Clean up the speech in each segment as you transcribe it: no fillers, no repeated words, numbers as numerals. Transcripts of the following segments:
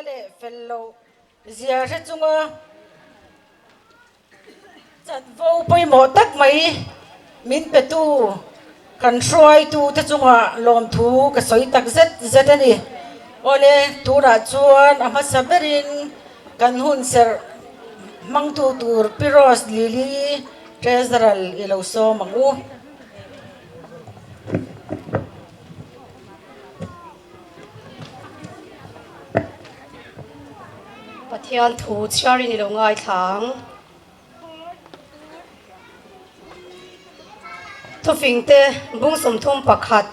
leh fel loh zia hre chunga Chanvo pawimawh tak mai min petu kan hruaitute chungah lawmthu ka sawi tak zet zet a ni. Awle, tunah chuan a hmasa berin kan hun serh hmangtu tur Pi Rose Lily Treasurer i lo sawm ang u. Pathian thu chhiarin i lo ngaithla ang. Thufingte bung 31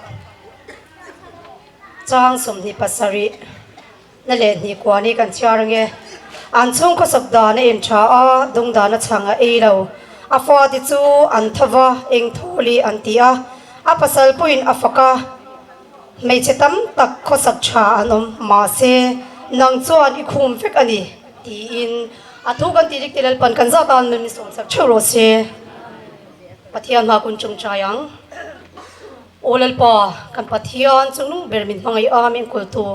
chang 27 na leh hnih kuan hi kan chhiar ange. An chhungkaw sawp dan a intha a, dung dan a chhang a ei lo. A fate chu an tho va, eng thawli an ti a, a pasal pawhin a fak a. Hmeichhe tam tak khawsak tha an awm, mahse nang chuan i khum vek a ni, tiin a thu kan tih dik ti Lalpan kan zat a min sawmsak theuh rawh se. Pathian hma kun chungchai ang. Aw Lalpa, kan Pathian chungnung ber min hmangaih a, min kultu.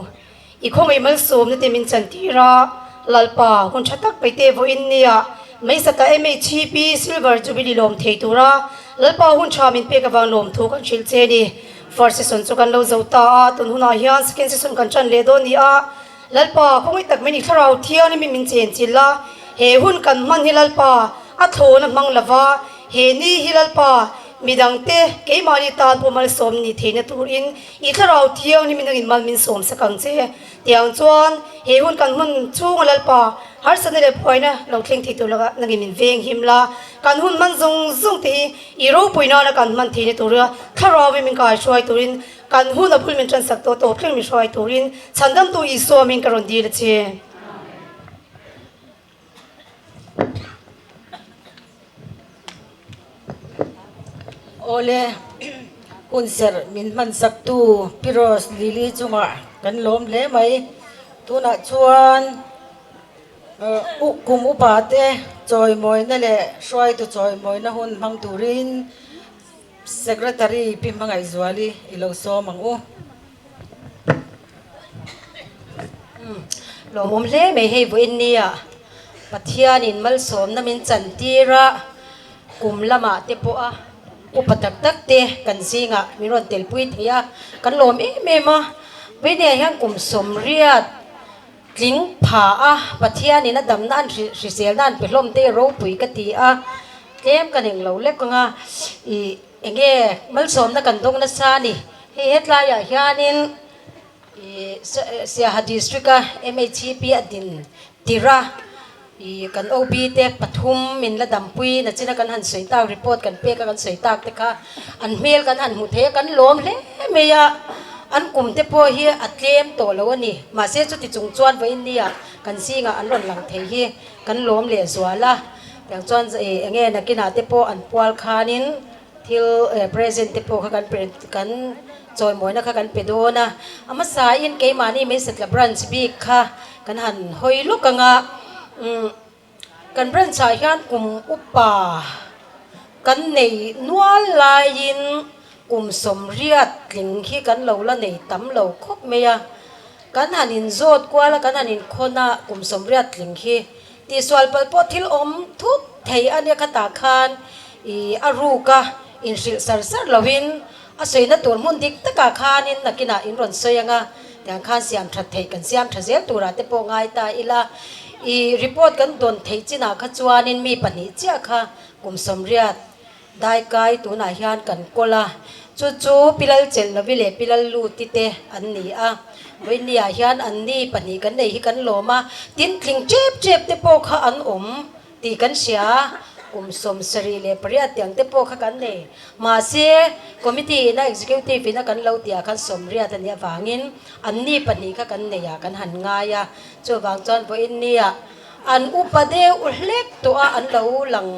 I khawngaih malsawmna te min chantir a, Lalpa, hun tha tak peite vawiin nia Meisata MHP Silver Jubilee lawm thei tura Lalpa hun tha min pek avang lawmthu kan hrilh che ni. First session chu kan lo zo ta a, tun hunah hian second session kan tan leh dawn ni a, Lalpa, khawngaih tak min i thlarau thiangin min min chenchilh a, he hun kan hman hi Lalpa a thlawn a hmang lova, he ni hi Lalpa midangte keimahni tan pawh malsawm ni theihna turin I thlarau thianghlim in angin mal min sawm sak ang che. Tiang chuan he hun kan hmun chhunga Lalpa harsatna leh phuaina lo thleng thei tur laka nangin min veng him la. Kan hun hman zawng zawng te hi i ropui nana kan hman theihna tura thlarau in min kai hruai turin kan hun a bul min tan sak tawh tawp thleng min hruai turin chhandamtu Isua min ka rawn dil a che. Awle, hunserh min hmansaktu Pi Rose Lily chungah kan lawm hle mai. Tunah chuan kum upa te chawimawina leh hruaitu chawimawina hun hmang turin Secretary Pi Hmangaihzuali i lo sawm ang u. Lawmawm hle mai hei vawiin nia Pathianin malsawmna min chantir a, kum lamah te pawh a upa tak tak te kan zingah min rawn telpui thei a, kan lawm em em a. Vawiin hian kum 80 tling pha a, Pathianin a damna an hriselna an pe hlawm te ropui ka ti a, tlem ka ning lo lek ang a, ih. Enge malsawmna kan dawng nasa a ni. Hei hetlaiah hianin ih Siaha District a MHCP a din tirh a, ih kan OB te pathum min la dampui nachina kan han sawi tak report kan pek a kan sawi tak te kha an hmel kan han hmu thei a kan lawm hle mai a, an kum te pawh hi a tlem tawh lo a ni. Mahse chuti chung chuan vawiin nia kan zingah an rawn lang thei hi Kan lawm leh zual a, tiang chuan enge nakinah te pawh an pual khanin thil present te pawh kha kan kan chawimawina kha kan pe dawn a, a hmasain keimahni Meisatla branch bik kha kan han hawi lawk ang a, kan branch ah hian kum upa kan nei nual laiin kum 80 tling hi kan lo la nei tam lo khawp mai a. Kan han inzawt kual a, kan han inkhawn a, kum 80 tling hi tihsual palh pawh thil awm thut thei a nia khatah khan ih a ruk a, inhrilh sar sar loin a sawina tur hmun dik takah khanin nakinah in rawn sawi ang a, tiang khan siam that theih kan siam tha zel turah te pawh ngai ta ila. Ih report kan dawn theih chinah kha chuanin mi pahnih chiah kha kum 80 Daikai tunah hian kan kawl a, chu chu Pilal Chelhlovi leh Pilal Luti te an ni a. Vawinia hian an ni pahnih kan nei hi kan lawm a, tin tling tep tep te pawh kha an awm tih kan hria a, kum 78 tiang te pawh kha kan nei. Mahse, committee ina executive ina kan lo tihah khan 80 a nih avangin an ni pahnih kha kan nei ah kan han ngai a, chuvang chuan vawinia an upa deuh hlek tawh a an lo lang.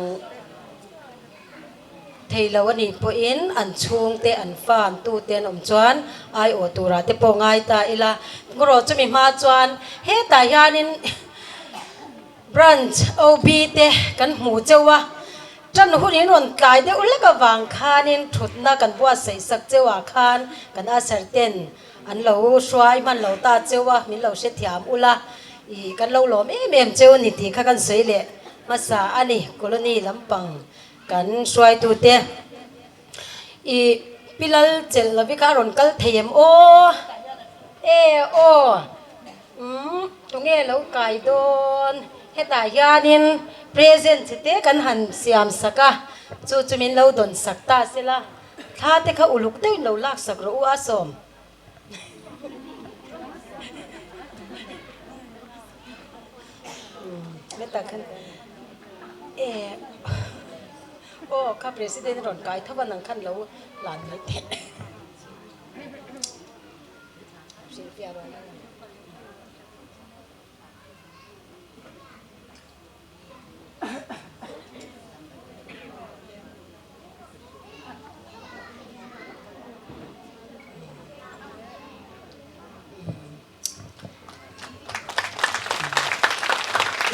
Thei lo a nih pawhin an chhungte, an fa, an tute an awm chuan aiawh turah te pawh ngai ta ila. Erawh chumi hma chuan hetah hianin branch OB te kan hmu cheu a, tan hun in rawn tlai deuh hlek avang khanin thutna kan buatsaih sak cheuah khan kan usher ten an lo hruai hman lo ta cheu a, min lo hrethiam ula. I kan lo lawm em em cheu ni tih kha kan sawi leh hmasa a ni, colony lampang kan hruaitute. I pi lal chelh lovi kha a rawn kal thei em aw? E aw, umm tunge lo kai dawn? Hetah hianin present che te kan han siam sak a, chu chu min lo dawn sak ta sela, thla te kha uluk deuhin lo lak sak rawh u a sawm. Aw kha president rawn kai tho a nang khan lo lan mai theih hrilhfiah rawh.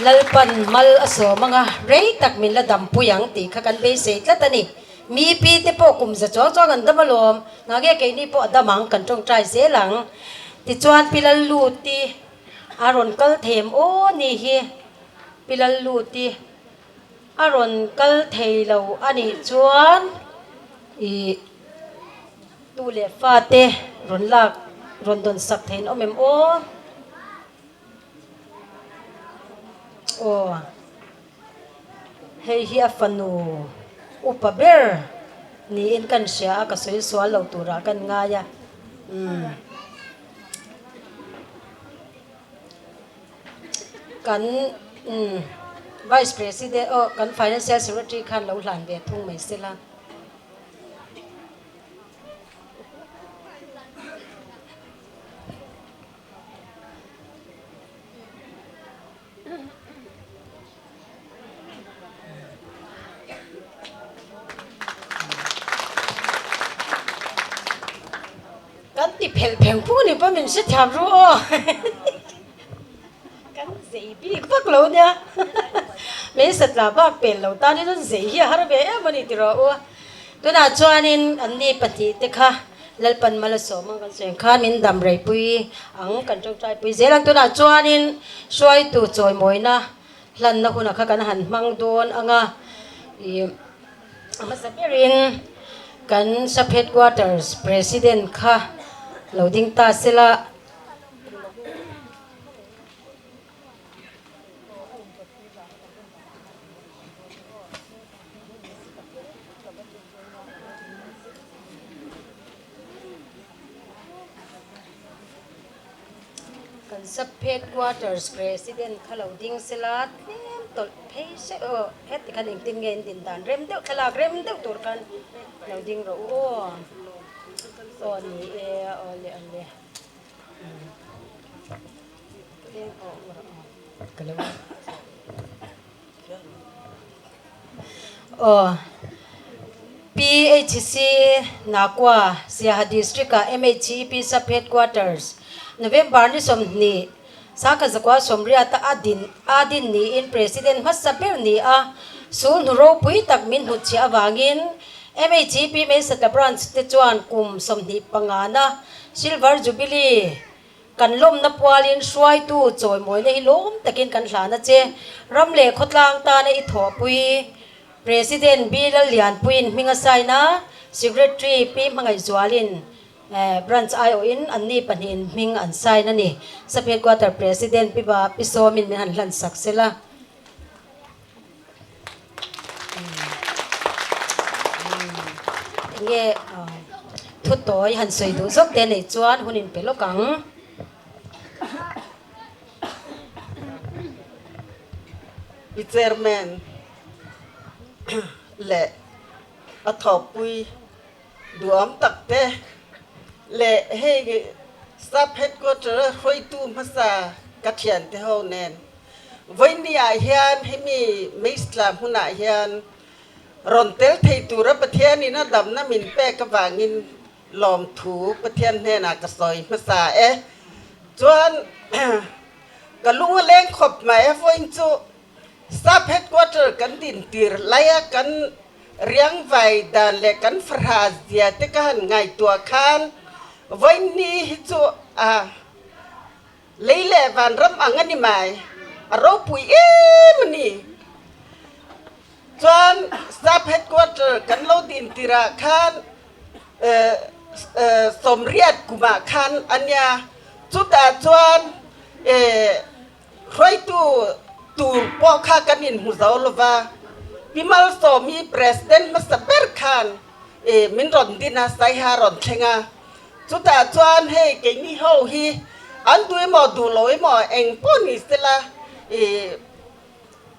Lalpan mal a sawm anga rei tak min la dampui ang tih kha kan beisei tlat a ni. Mi pi te pawh kum za chuang chuang an dam alawm, ngah nge keini pawh a dam ang kan tawngtai zel ang. Tichuan Pi Lalluti a rawn kal thei em aw ni hi Pi Lalluti a rawn kal thei lo a nih chuan ih Tu leh fate rawn lak rawn dawn sak theiin awm em aw? Aw, hei hi a fanu upa ber niin kan hria a, ka sawi sual lo turah kan ngai a. Umm. Kan umm Vice President aw kan Financial Secretary khan lo hlan ve thung mai sela. Kan ti phelh pheng phung a ni pawh min hrethiam ru aw. Kan zei bik vak lo nia. Min satla bak pel lo tan hi chuan zei hi a har ve em a ni ti rawh u. Tunah chuanin an ni pahnihte kha Lalpan mal a sawm ang kan sawi ang khan min dam reipui ang kan tawngtaipui zel ang. Tunah chuanin hruaitu chawimawina hlanna hunah kha kan han hmang dawn ang a. Ih a hmasa berin kan sub headquarters president kha lo ding ta sela. Kan sub headquarters president kha lo ding sela tlem tawlh phei se aw heti khan engtin nge in din dan rem deuh thlalak rem deuh tur khan lo ding rawh u aw aw ni e aw le aw le. Aw PHC Nakua Siaha District ah MHEP Sub Headquarters November ni 20 Sangkhat zakua sawmriata a din a din niin President hmasa ber ni a sul hnu ropui tak min hnutchhiah avangin MHEP Meisatla Branch te chuan kum 25 na Silver Jubilee kan lawmna pualin hruaitu chawimawina hi lawm takin kan hlan a che. Ram leh khawtlang tana i thawhpui President Bi Lallianpuiin hming a sign a, Secretary Pi Hmangaihzualin Branch aiawhin anni pahnihin hming an sign a ni. Sub Headquarter President Pi Ba Pi Sawmin min han hlan sak sela. Enge thu tawi han sawi duh zawk te nei chuan hun in pe lawk ang. I chairman leh a thawkpui duhawm tak te leh hei sub headquarter a hruaitu hmasa ka thiante ho nen Vawiini ah hian hemi Meistla hmunah hian rawn tel thei tura Pathianin a damna min pek avangin lawmthu Pathian hnenah ka sawi hmasa e. Chuan ka lung a leng khawp mai a, vawiin chu Sub Headquarter kan din tir laia kan riangvai dan leh kan farha zia te ka han ngaihtuah khan vawiini hi chu a. Lei leh vanram ang a ni mai, a ropui em a ni. Chuan Sub Headquarter kan lo din tirah khan 80 kumah khan a nia, chutah chuan hruaitu tur pawh kha kan inhmu zo lo va, Pi Malsawmi President hmasa ber khan min rawn din a, Saiha rawn thleng a, chutah chuan hei keini ho hi an duh emaw duh lo emaw eng pawh ni sela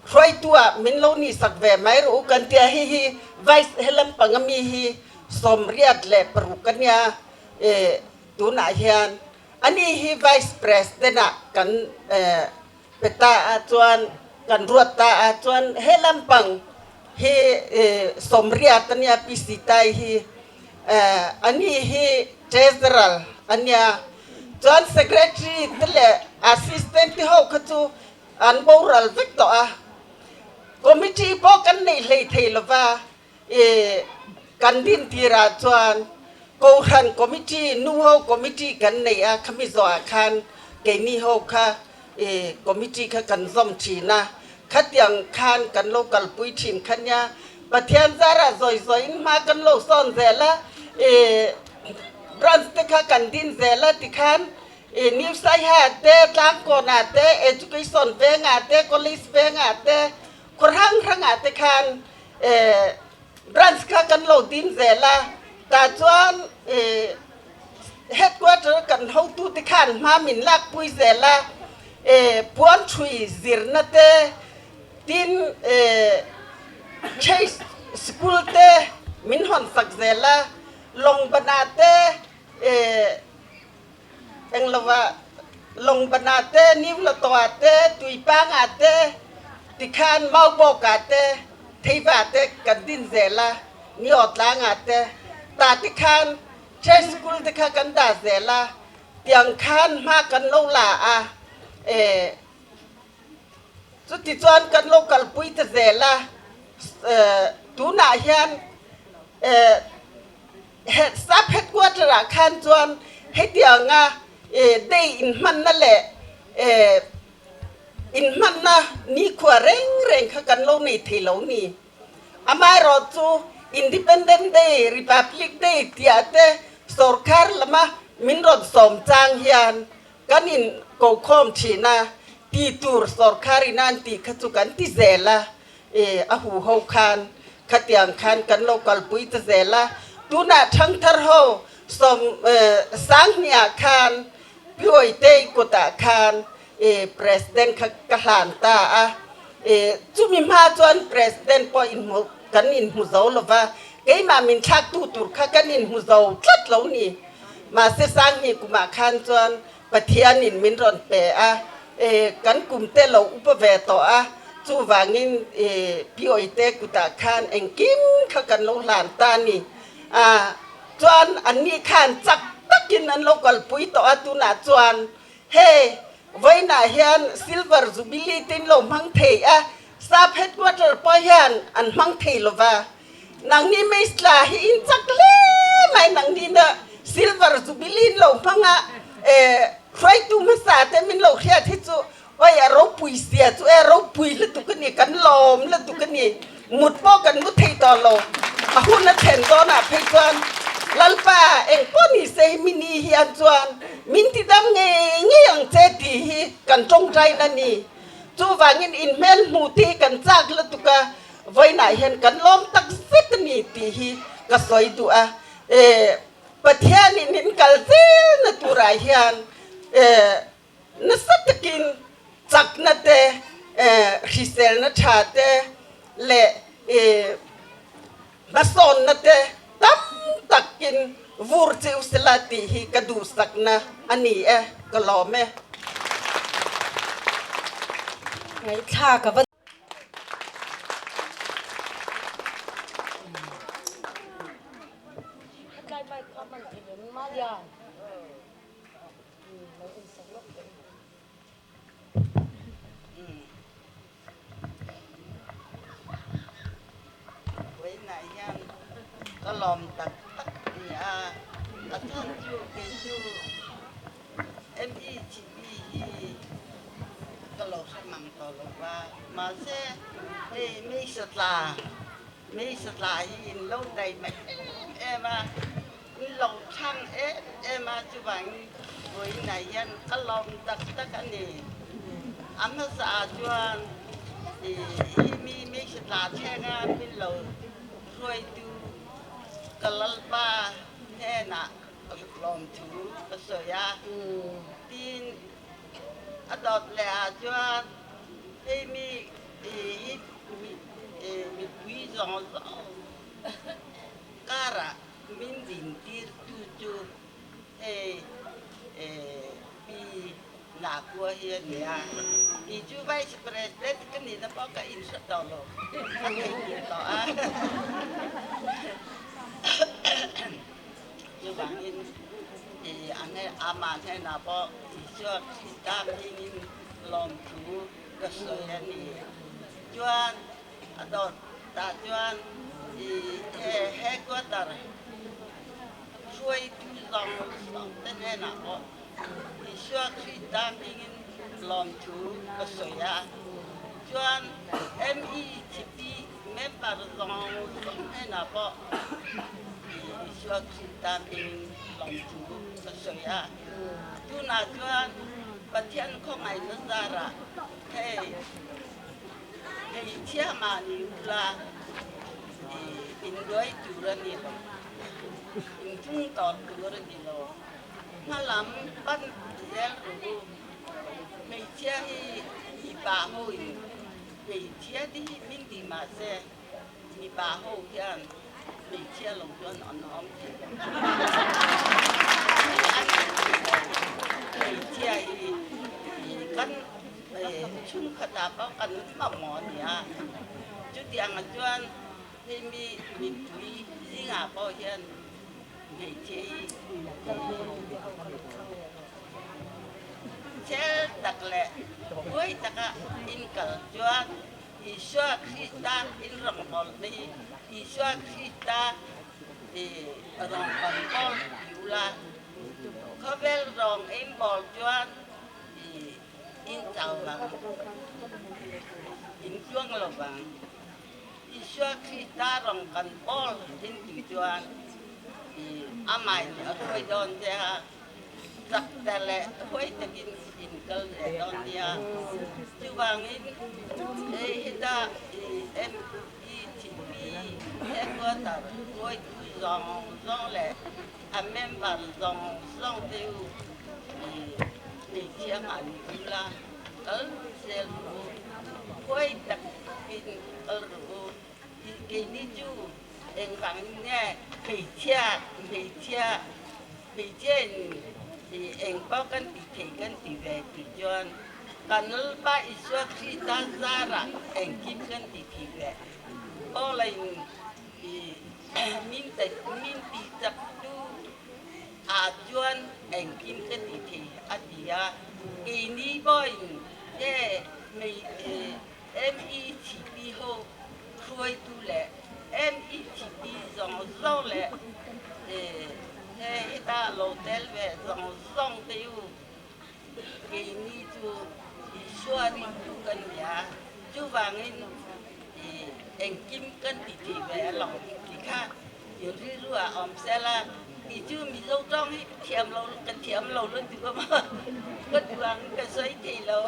Hruaitu-ah min lo nih sak ve mai rawh u kan tia hei hi Vice helam panga mi hi 86 a nia e tunah hian ani hi Vice President-ah kan pe ta a chuan kan ruat ta a chuan helam pang hi 80 a nia PC Tai hi ani hi Treasurer a nia chuan Secretary te leh Assistant te ho kha chu An boral vek tawh a, committee pawh kan neih hlei thei lova, i kan din tirah chuan Kohhran committee, nuho committee kan nei a, khami zawhah khan keini ho kha i committee kha kan zawm thin a, khatiang khan kan lo kalpui thin kha nia, Pathian zarah zawi zawiin hma kan lo sawn zel a, i branch te kha kan din zel a tikhan I New Saiha te, Tlangkawnah te, Education vengah te, College vengah te, khaw hrang hrangah te khan branch kha kan lo din zel a, tah chuan headquarter kan hotu te khan hma min lakpui zel a, puan thui zirna te, tin Chase School te min hawn sak zel a, Lawngbanah te, Englovah Longbana te, Niulatoa te, Tuipanga te, tikhan Maubawka te, Theiva te kan din zel a, Niawtlanga te, tah tikhan Church School te kha kan dah zel a, tiang khan hma kan lo la a, chutichuan kan lo kalpui ta zel a, tunah hian Sub headquarter ah khan chuan hetianga day inhmanna leh inhmanna nikhua reng reng kha kan lo nei thei lo ni. Amaherawh chu Independent Day, Republic Day tih ah te sorkar lama min rawn sawm chang hian kan in kokhawm thin a, ti tur sorkar in an tih kha chu kan ti zel a. E, a huho khan khatiang khan kan lo kalpui ta zel a, tunah thangthar ho sawm sanghniah khan Piawitei kutah khan e President kha ka hlan ta a, e chumi hma chuan President pawh inhmu kan inhmu zo lo va, keimah min thlaktu tur kha kan inhmu zo tlat lo ni. Mahse sanghnih kumah khan chuan Pathianin min rawn pe a, kan kum te lo upa ve tawh a, chuvangin Piawite kutah khan engkim kha kan lo hlan ta a ni. Chuan anni khan chak takin an lo kalpui tawh a, tunah chuan hei vawiinah hian Silver Jubilee te in lo hmang thei a, Sap Headquarter pawh hian an hmang thei lo va, Nangni Meisla hi in chak hle mai, nangni na Silver Jubilee in lo hmang a, hruaitu hmasa te min lo hriat hi chu oi a ropui sia chu e, ropui lutuk a ni, kan lawm lutuk a ni, mut pawh kan mu thei tawh lo, a hun a thlen dawnah phei chuan Lalpa eng pawh ni se hi mini hian chuan min ti dam ngei ngei ang che tih hi kan tawngtaina a ni, chuvangin inhmel hmuh te hi kan chak lutuk a. Vawiinah hian kan lawm tak zet a ni tih hi ka sawi duh a, e Pathianin min kal zelna turah hian e nasa takin chakna te, e hriselna tha te leh e hmasawnna te tam takin vur chiu sela tih hi ka duhsakna a ni e, ka lawm e. Ngaihthlak a va Vawiinah hian ka lawm tak tak ni a, a chhan chu kei chu MEGP hi. Mahse hei Meisatla, Meisatla hi in lo daihmai em em a, in lo thlang em em a, chuvangin vawiinah hian ka lawm tak tak a ni. A hmasa ah chuan i hi mi Meisatla thlenga min lo hruaitu ka Lalpa hnenah lawmthu ka sawi a, tin a dawt leh ah chuan hei mi hi mipui zawng zawng karah min din tir tu chu hei pi Nakua hi a ni a, kei chu Vice President ka nihna pawh ka inhre tawh lo, ka theihnghilh tawh a. Chuvangin amah hnenah pawh Isua Krista hmingin lawmthu ka sawi a ni. Chuan a dawt tah chuan headquarter hruaitu zawng zawng te hnenah pawh Isua Krista hmingin lawmthu ka sawi a. Chuan METP member zawng zawng hnenah pawh Isua Krista hmingin lawmthu ka sawi a. Tunah chuan Pathian khawngaihna zarah hei hmeichhia mahni ula induai tur a ni lo, inchung tawrh tur a ni lo. Hmalam pan zel ru u. Hmeichhia hi mipa ho in hmeichhia te hi min ti mahse mipa ho hian hmeichhia lo chuan an awm thei lo. Hmeichhia hi kan chhungkhatah pawh kan mamawh a nia. Chutiang ah chuan hei mi mipui zingah pawh hian Hmeichhe hi chel tak leh huai taka inkal chuan Isua Krista in rawngbawlna hi Isua Krista rawn kan bawl ti ula, khawvel rawng in bawl chuan in chau vang, in chuang lo vang. Isua Krista rawng kan bawl in ti chuan amah in a hruai dawn che a, chak te leh huai takin in kal ve dawn nia. Chuvangin hei heta METP headquarter hruaitu zawng zawng leh a member zawng zawng te u hmeichhia mahni ula kal zel ru huai takin kal ru keini chu Engvangin nge hmeichhia hmeichhia hmeichhia in eng pawh kan ti thei kan ti ve tih chuan kan Lalpa Isua Krista zarah engkim kan ti thei ve. Paula in min min ti chak tu ah chuan engkim ka ti thei a ti a, keini pawhin he METP ho hruaitu leh METP zawng zawng leh he heta lo tel ve zawng zawng te u keini chu Isua ringtu kan ni a, chuvangin engkim kan ti thei ve alawm tih kha i rilru ah awm sel a, kei chu Mizo tawng hi ka thiam lo ka thiam lo lutuk a maw ka duh ang ka sawi thei lo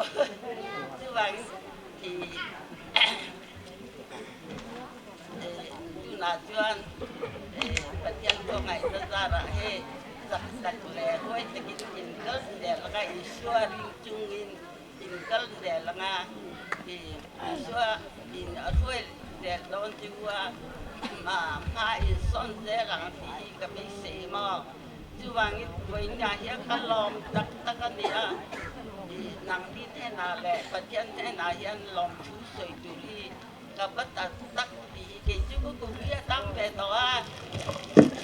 chuvangin i tunah chuan Pathian khawngaihna zarah hei chak tak leh huai takin in kal zel anga Isua ring chungin in kal zel anga Isua in a hruai zel dawn chu a hma in sawn zel ang tih hi ka beisei maw. Chuvangin vawiinah hian ka lawm tak tak a ni a, nangni hnenah leh Pathian hnenah hian lawmthu sawi tur hi ka va ta tak tih hi kei chu ka kum hi a tam ve tawh a,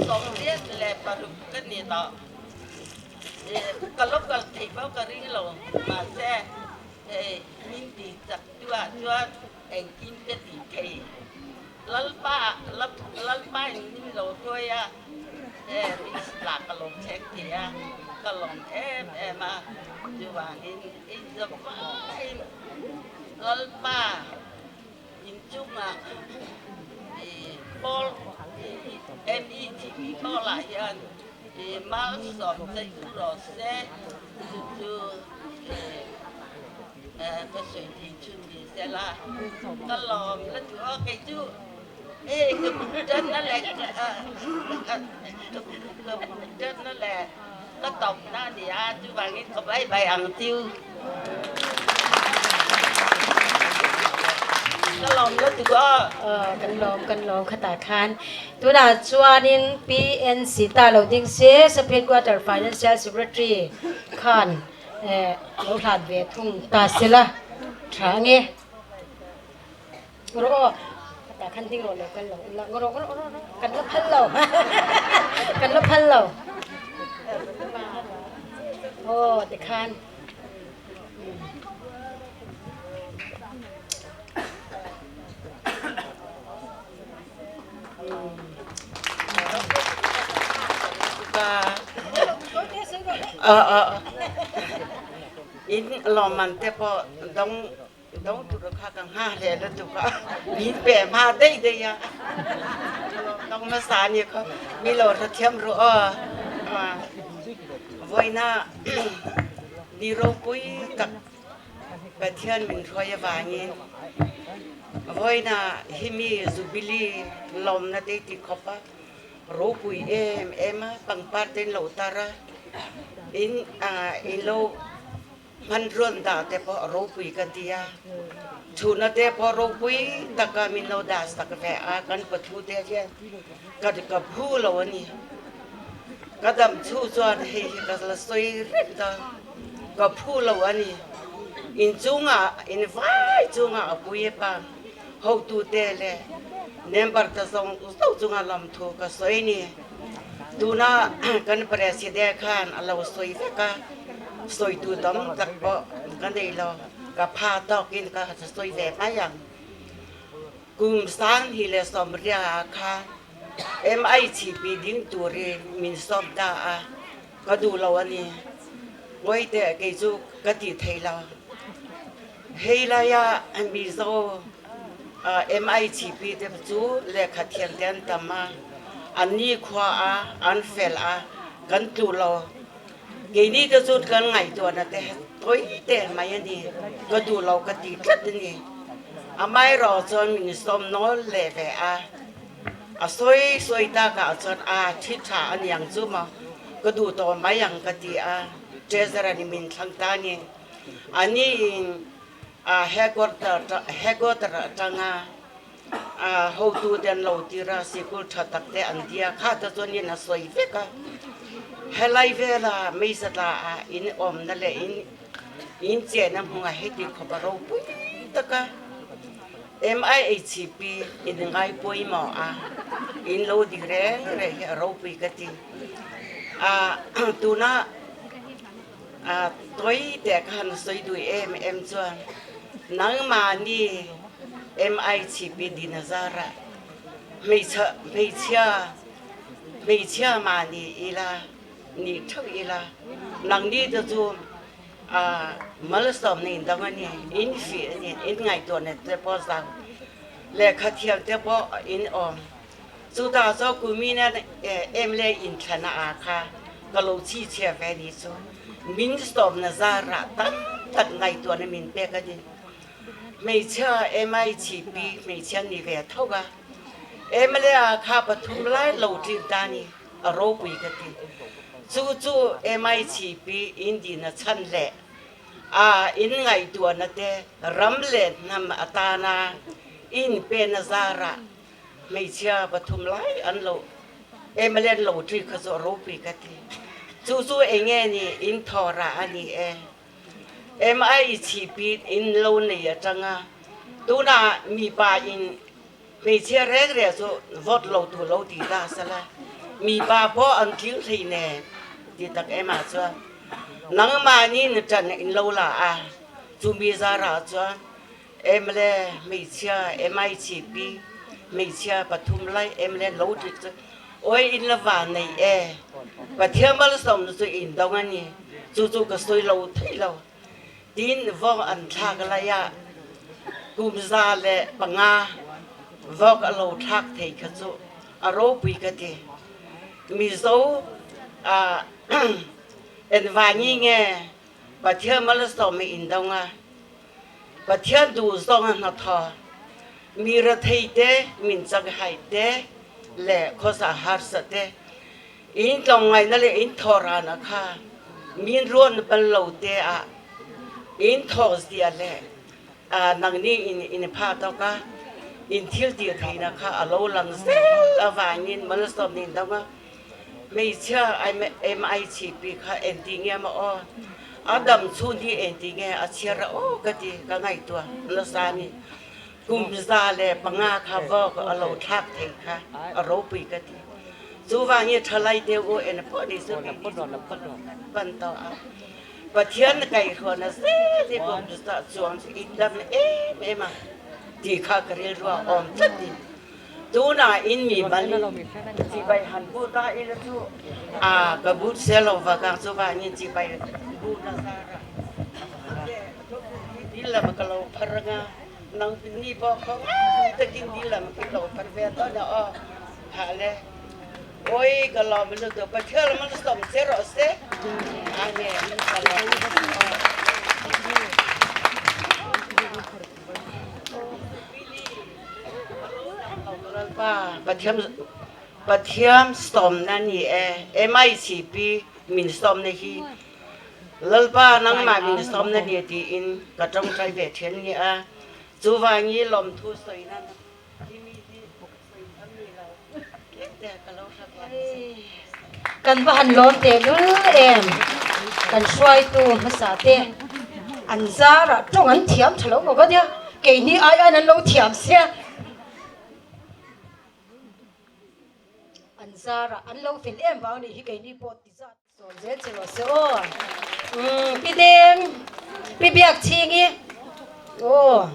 96 ka ni tawh. Ka lo kal thei pawh ka ring lo, mahse hei min ti chak tu ah chuan engkim ka ti thei. Lalpa Lalpa in min lo hruai a, he Mishla ka lo thleng thei a, ka lawm em em a, chuvangin i zavaiin. Lalpa inchungah pawl METP pawlah hian malsawm che u rawh se chu chu ka sawi thei chhun ni sela ka lawm la duh a kei chu hei ka bul tanna leh ka bul tanna leh Ka tawpna a ni a, chuvangin ka bai bai ang tiu. Ka lawm lutuk aw. Aw, kan lawm, kan lawm khatah khan. Tunah chuanin PNC ta lo ding se, Sub Headquarter Financial Secretary khan lo hlat ve thung ta sela tha ange. Rawh aw, khatah khan ding rawh lo kal lo ula, rawh rawh rawh rawh kan la phal lo, kan la phal lo. Aw tikhan. In lawmman te pawh dawng Dong tur kha ka ngha hle lutuk a, min pe hma daih daih a, dong hmasa ni kha mi lo hrethiam ru aw. Vawiina ni ropui tak Pathian min hruai avangin vawiina himi Jubilee lawmna te ti khawp a ropui em em a, pangpar te in lo tar a, in in lo Hmanruan dah te pawh ropui ka ti a, chhuna te pawh ropui taka min lo dah sak ve a, kan pathu te hian ka ka phu lo a ni. Ka dam chhu chuan hei hi ka la sawi reng ta, ka phu lo a ni. Inchungah, in vai chungah a pui pa hotute leh member te zawng zawng chunga lamthu ka sawi a ni. Tuna kan President khan a lo sawi vek a, sawitu tam tak pawh ka nei lo, ka pha tawkin ka sawi ve mai ang. Kum sang hi leh sawmriah ah khan MICP ding turin min sawm ta a, ka duh lo a ni. Ngawiteh kei chu ka tih thei lo. Hei laia Mizo MICP te chu lehkha thiam te an tam a, an nikhua a, an fel a, kan tlu lo. Keini te chu kan ngaihtuahna te tawi teh mai a ni, ka duh lo ka ti tlat a ni. Amaherawh chuan min sawm nawl leh ve a, a sawi sawi takah chuan a thi tha a niang chu maw, ka duh tawh mai ang ka ti a, Treasurer ni min thlang ta a ni. Aniin a headquarter atanga hotute an lo tir a, sikul tha tak te an tia, kha te chuan in a sawi vek a. Helai vela Meisatla ah in awmna leh in in chenna hmunah heti khawp a ropui tak a, MIHP in ngai pawimawh a, in lo di reng reng hi a ropui ka ti. Tuna A tawi teh ka han sawi duh em em chuan nangmahni MICP Dinazara hmeichhe hmeichhia hmeichhia mahni ila nih theuh ila nangni te chu a malsawmna in dang a ni in fih a ni in ngaihtuahna te pawh zau lehkha thiam te pawh in awm. Chutah chuan kumina em le inthlana ah kha ka lo chhichhiah ve ni chu min sawmna zarah tam tak ngaihtuahna min pek a ni. Hmeichhia MICP hmeichhia ni ve tho a, mla ah kha pathum lai lo tlin ta ni a ropui ka ti. Chu chu MICP indina chhan leh a in ngaihtuahna te ram leh hnam atana inpena zarah Hmeichhia pathum lai an lo mla an lo ṭi kha chu a ropui ka ti. Chu chu eng nge ni in thawrah a ni e. MICP in lo nei aṭanga tunah mipa in hmeichhia reng reng chu vote lo tur lo ti ta sela mipa pawh an tling hlei nen ti tak em ah chuan nangmahni ṭan in lo la a, chumi zarah chuan Mla hmeichhia MICP hmeichhia pathum lai mla lo ṭit chu awi in la van nei e Pathian malsawmna chu in dawng a ni chu chu ka sawi lo thei lo tin vawng an thlak lai ah. Kum 105 vawk a lo thlak thei kha chu a ropui ka ti. Mizo ah engvangi nge Pathian malsawm i indawng a, Pathian duh zawng a hnathawh, mi rethei te, min chak hai te leh khawsa harsa te in tlawmngaihna leh in thawhrana kha min ruan bal lo te ah in thawk zia leh nangni in in pha tawk a, in thil tih theihna kha a lo lang zel avangin malsawmna in dang a. Hmeichhia MICP kha engti nge maw aw, a dam chhun hi engti nge a chhiar a aw ka ti ka ngaihtuah nasa a ni. Kum 105 kha vawk a lo thlak thei kha a ropui ka ti. Chuvangin thalai deuh u en pawh ni chu pan tawh a. Pathian kaihhruaina zel hi kum za chuang chu in dam em em a tih kha ka rilru a awm tlat ni. Tunah in mi mal chibai han bu ta ila chu a ka but se lo vang chuvangin chibai bu na zar a dil lam ka lo phar anga nang ni pawh khaw ngai takin dil lam ka lo phar ve dawn a aw phah le awi ka lawm lutuk Pathian lam an sawm che rawh se Amen ka lawm aw. Pathian sawmna ni e, MICP min sawmna hi Lalpa nangmah min sawmna ni tiin ka tawngtai ve then ni a, chuvangin lawmthu sawina hi mi hi sawi tham ni lo tlem te ka lo hre ve. Kan va han lawm tehlul em, kan hruaitu hmasa te an zarah tawng an thiam tha lo maw ka nia, keini ai aiin an lo thiam sia. An zarah an lo fel em vang anih hi keini pawh ti zat sawn zel che rawh se aw. Umm Pi Deng, Pi Biak Chhingi aw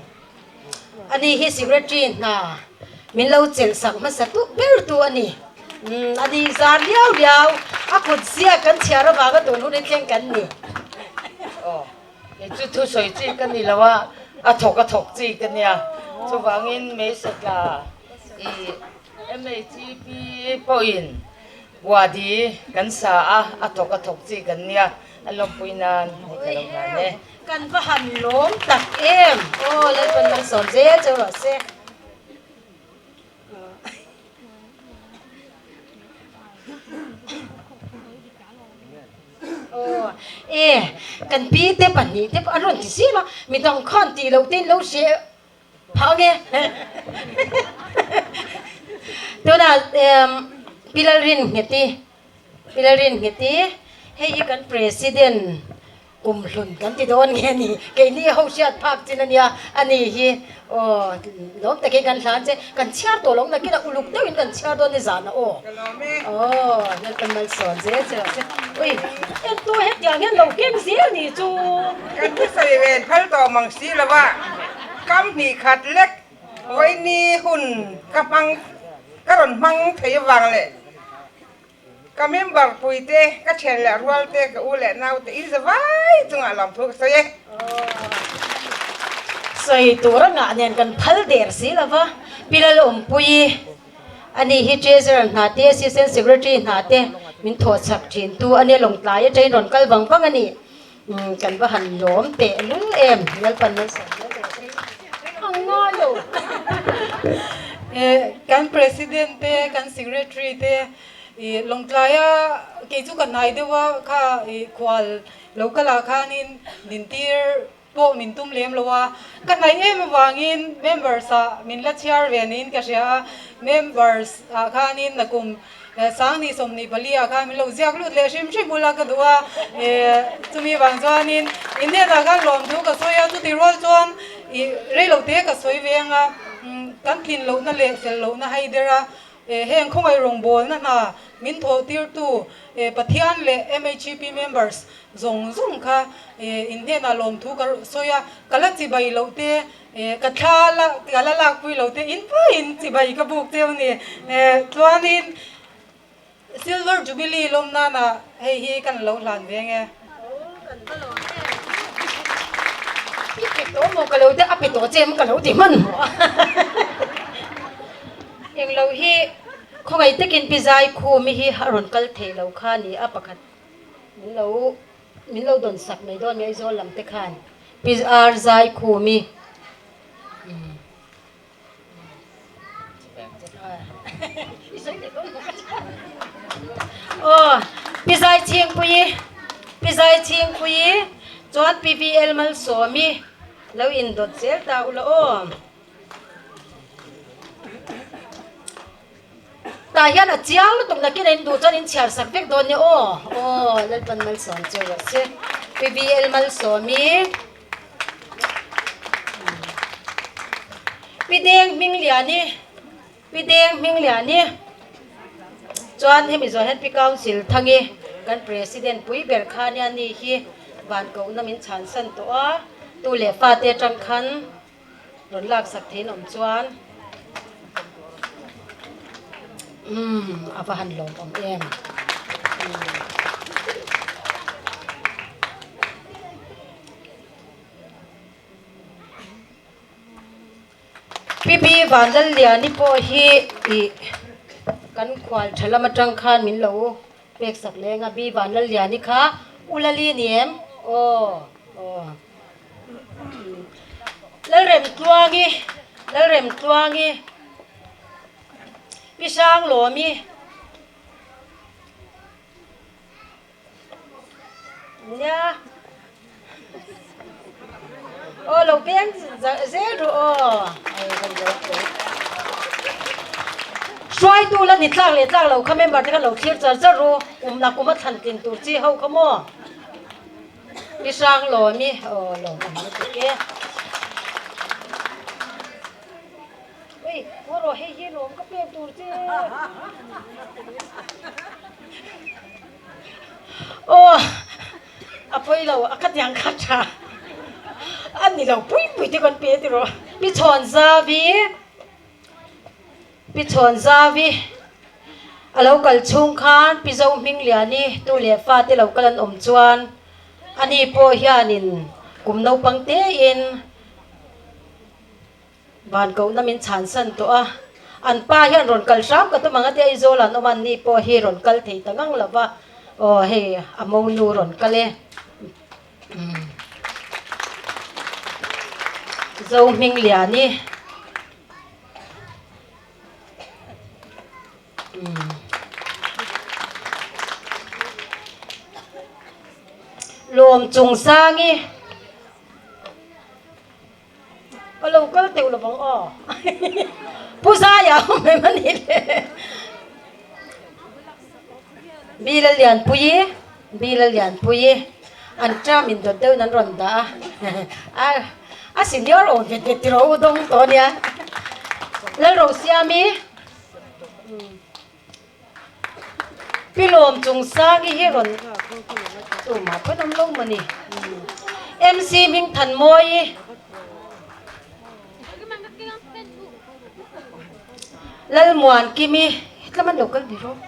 ani hi secretary hna min lo chelh sak hmasa tu ber tu a ni. Umm ani zar liau liau a kut ziak kan chhiar avanga tun hun hi thleng kan ni. Aw. Kei chu thusawi chi ka ni lo a, a thawk a thawk chi ka nia. Chuvangin Mesa tla i MHEP pawhin Wadi kan sa a, a thawk a thawk chi kan nia. A lawmpui nan hei ka lo hlan e. Kan va han lawm tak em! Aw Lalpan malsawm zel cheu rawh se. Aw e, kan pi te pahnih te pawh an rawn ti zim a, midang khan tih loh te in lo hre phah ange. Tunah Pi Lalrinngeti, Pi Lalrinngeti, hei hi kan President Kum hlun kan ti dawn nge ni? Keini ho hriat phak chin a nia, a ni hi aw lawm takin kan hlan che, kan chhiar tawh lo nakin a uluk deuhin kan chhiar dawn ni zan a aw. Aw Lalpan malsawn zel che rawh se. Ui entu hetiang hian lo keng zel ni chu. Kan thusawi ven phal tawh mang si lo a, kam hnih khat lek vawiini hun ka hmang ka rawn hmang thei avang leh Ka member puite, ka thian leh rualte, ka u leh naute in za vai chungah lawmthu ka sawi e. Sawi tur a ngah nen kan phal der si lo va, Pi Lalawmpuii a ni hi Treasurer hna te, Assistant Secretary hna te min thawh chak thin tu a nia, Lawngtlai atangin rawn kal vang vang a ni. Kan va han lawm teh lul em, Lalpan malsawm zel rawh se. Ang ngai lo. Kan President te, kan Secretary te i Lawngtlaia kei chu ka hnai deuh a, kha i khual lo kal ah khanin dintir pawh min tum lem lo a, ka hnaih em avangin members ah min la chhiar ve niin ka hria a, members ah khanin nakum Sangni 24 ah khan min lo ziak lut leh hrim hrim ula ka duh a, chumi vang chuanin in hnenah khan lawmthu ka sawi a, chuti rual chuan ih reilo te ka sawi ve ang a, kan tlin lohna leh fel lohna hai der a, heng khawngaih rawngbawlna hna min thawh tirtu Pathian leh MHEP members zawng zawng kha in hnenah lawmthu ka sawi a, ka la chibai loh te Ka thla la ka la lak pui lo te in paiin chibai ka buk cheu ni. Chuanin Silver Jubilee lawm nana hei hi kan lo hlan ve nge. I pe tawh maw ka lo a pe tawh che em ka lo ti hmanhmawh a. Englo hi khawngaih takin pi zai khum i hi a rawn kal theih lo kha ni a pakhat min lo min lo dawn sak mai dawn mai Aizawl lam te khan pi ar zai khum i. Aw, Pi Zai Chhingpuii, Pi Zai Chhingpuii chuan Pi VL Malsawmi lo indawt zel ta ula aw. Tah hian a chiang lutuk nakin a induh chuan in chhiar sak vek dawn nia aw. Aw, Lalpan Malsawm chu rawh se. Pi VL Malsawmi. Pi Deng Hmingliani, Pi Deng Hmingliani chuan hemi zawh hian Pi Council Thangi kan President pui ber kha nia ni hi van kohna min chhansan tawh a, tu leh fate atang khan rawn laksak theiin awm chuan umm a va han lawmawm em. Pi Pi Vanlalliani pawh hi ih kan khual tha lam atang khan min lo pek sak leng a, Bi Vanlalliani kha U Lali ni em? Aw aw. Lalremtluangi, Lalremtluangi, Pi Hranglawmi, Nia, aw lo peng zel ru aw. Hruaitu la ni tlak leh tlak lo kha member te kha lo thlir char char ru, umna kuma thlan tlin tur chi ho kha maw. Mi hrang lawm i aw lawm ang lutuk e. Ui, ngaw rawh hei hi lawm ka pek tur che. Aw, a pawi lo, a khatiang kha tha. A ni lo pui pui te kan pe ti rawh. Pi chhawn zavi. Pi Chhawn Zavi a lo kal chhung khan Pi Zo Hmingliani tu leh fate lo kal an awm chuan ani pawh hianin kum naupang tein van kohna min chhansan tawh a, an pa hian rawn kal hram ka tum ang a tia Aizawl an awm a, anni pawh hi rawn kal thei ta ngang lo va, aw hei a monu rawn kal e. Zo Hmingliani. Lawm chung sangi ka lo kal teuh lo vang aw Pu Zaia awm em a ni le Bi Lallianpuii Bi Lallianpuii an term indawt deuhin an rawn dah a a senior awm vet vet tiraw u dawng tawh ania Lalrosiami Pi Lawm Chungsangi hi rawn tumah pawn awm lo mawni MC Hmingthanmawii Lalmuankimi hetlama an lo kal ve rawh.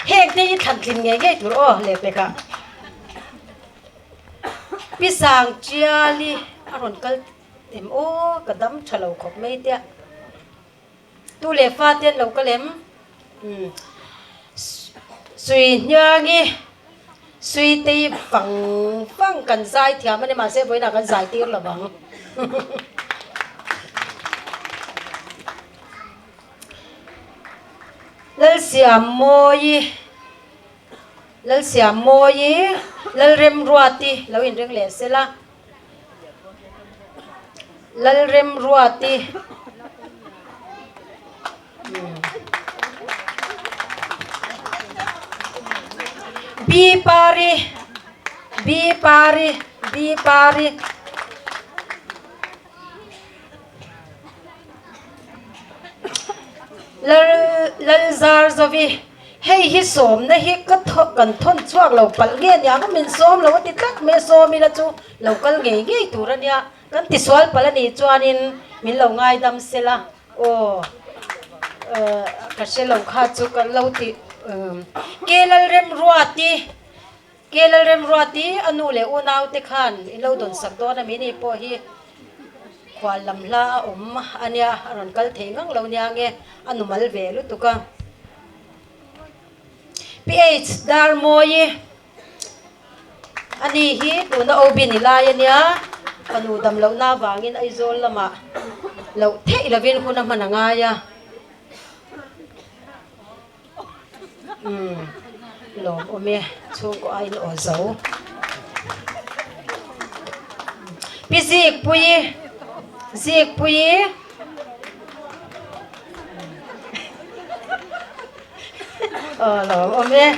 Heng te hi thlan tlin ngei ngei tur aw leh pek ah Pi Sang Chiali a rawn kal em aw ka dam tha lo khawp mai tia Tu leh fa te an lo kal em? Umm. Sui hniangi, sui tei vang vang kan zai thiam a ni mahse vawiinah kan zai tir lo vang. Lalsiammawi, Lalsiammawi, Lalremruati lo inring leh sela. Lalremruati Bi Pari Bi Pari Bi Pari Lal Lalzarzovi Hei hi sawmna hi ka kan thawn chhuak lo palh nge nia ka min sawm lo a ti tlat mai a, sawm ila chu lo kal ngei ngei tur a nia, kan tisual palh a nih chuanin min lo ngaidam sela aw. Ka hre lo kha chu kan lo ti Kelalremruati Kelalremruati a nu leh unaute khan in lo dawn sak dawn a mi ni pawh hi khual lam hla a awm a nia a rawn kal thei ngang lo nia nge a nu mal ve lutuk a. PH Darmawi A ni hi tuna OB ni lai a nia, fanu dam lohna avangin Aizawl lamah loh theih lovin hun a hman a ngai a. Umm, lawm awm e, chhungkaw aiin aw zo. Pi Zikpuii, Zikpuii. Aw lawm awm e.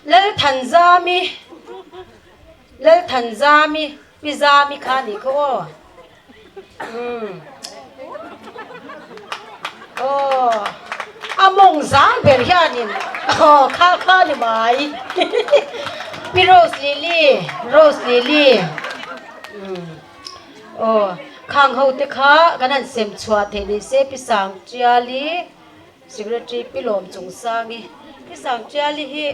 Lalthanzami Lalthanzami Pi Zami kha nih kha aw. Umm. Aw a mawng zang ber hianin aw kha kha ni mai. Pi Rose Lily Rose Lily umm. Aw, khang ho te kha kan han sem chhuah theih ni se Pi Sangtiali, Secretary Pi Lawm Chungsangi. Pi Sangtiali hi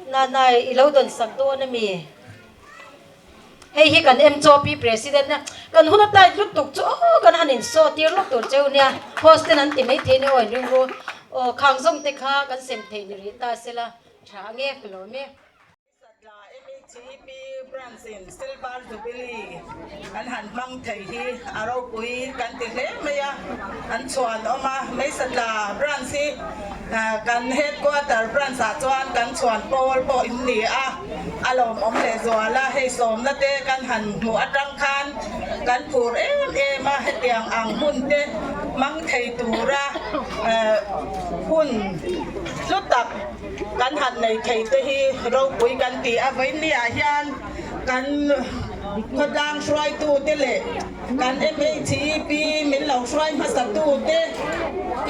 Nanai i lo dawn sak dawn a mi? Hei hi kan MCOP President a, kan hun a tight lutuk chu aw kan han insawh tir lawk tur cheu nia, host ten an ti maithei nia aw in ringru. Aw, khang zawng te kha kan sem theih ni rih ta sela, tha ange ka lawm e. Satla MHEP Branch in Silver Jubilee an han hmang thei hi a ropui kan ti hle mai a, an chhuan awm a. Mei Satla Branch hi kan Headquarter Branch ah chuan kan chhuan pawl pawh in ni a, a lawmawm lehzual a. Hei sawmna te kan han hmuh atang khan kan phur em em a, hetiang ang hun te hmang thei tura hun hlu tak Kan han nei thei te hi ropui kan ti a, vawinia hian kan khawtlang hruaitu te leh kan MHEP min lo hruai hmasa tu te,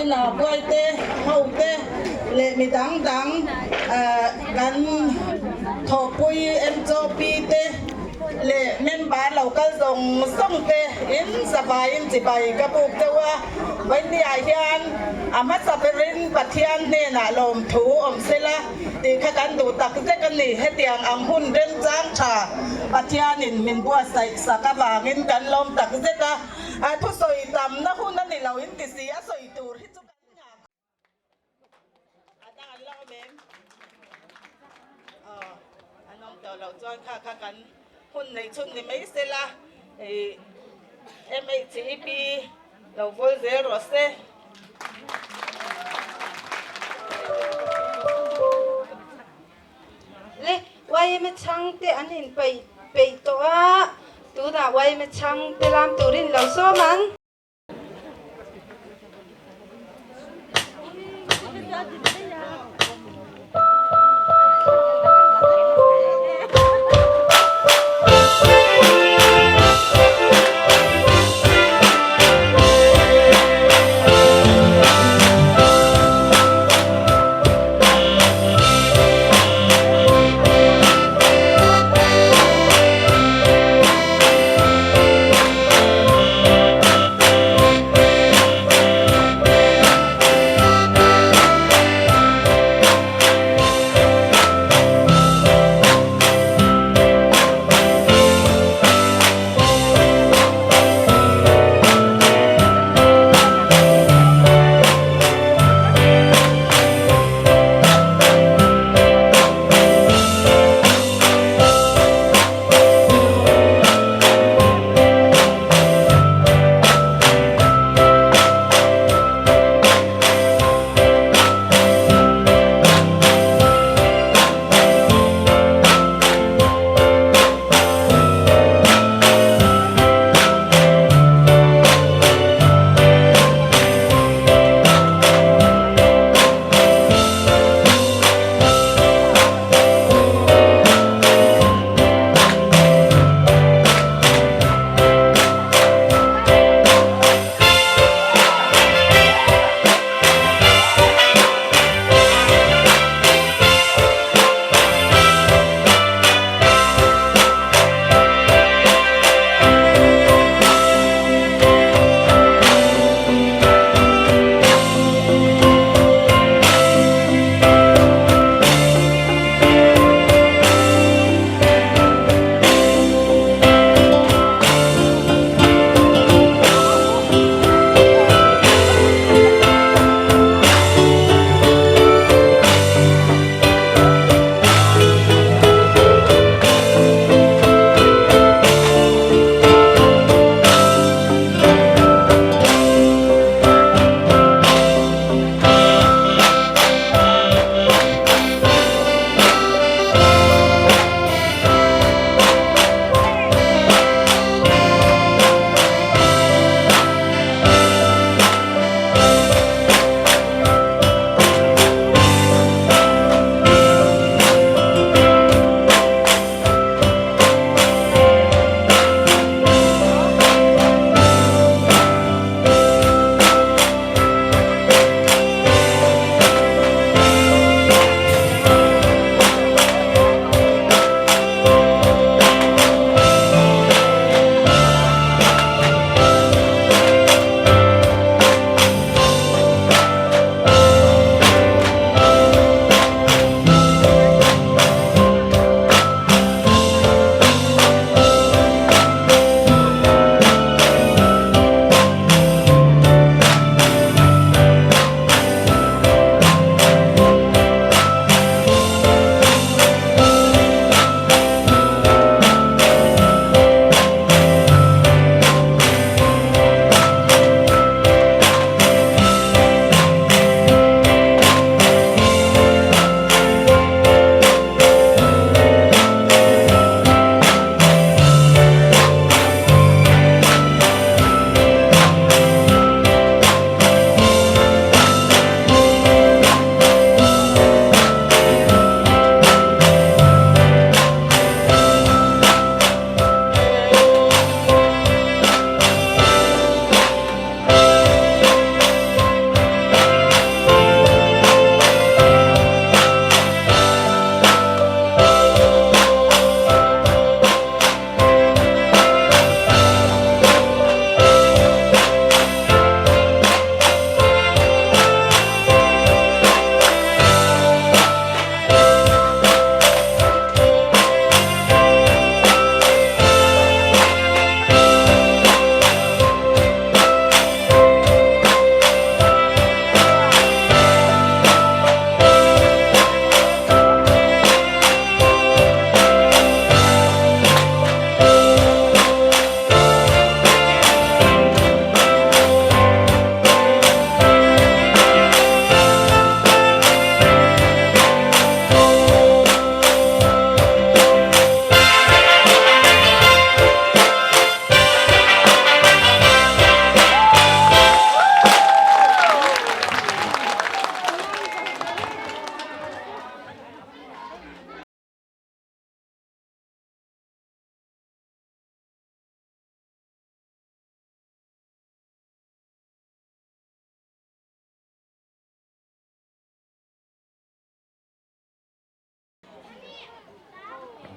ina buai te, ho te leh mi dang dang kan thawhpui MCOP te leh member lo kal zawng zawng te in zavaiin chibai ka buk deuh a. Vawinia hian a hmasa berin Pathian hnenah lawmthu awm sela tih kha kan duh tak zek a ni. Hetiang ang hun remchang tha Pathianin min buatsaih sak avangin kan lawm tak zet a. A thusawi tamna hun a ni lo in ti si a sawi tur hi chu kan nghah khawp. A dang an la awm em? Aw, an awm tawh loh chuan kha kha kan hun nei chhun ni mai sela ih MHEP lo vawl zel rawh se. Le YMA chhangte an inpeih peih tawh a, tunah YMA chhangte lam turin lo sawm ang.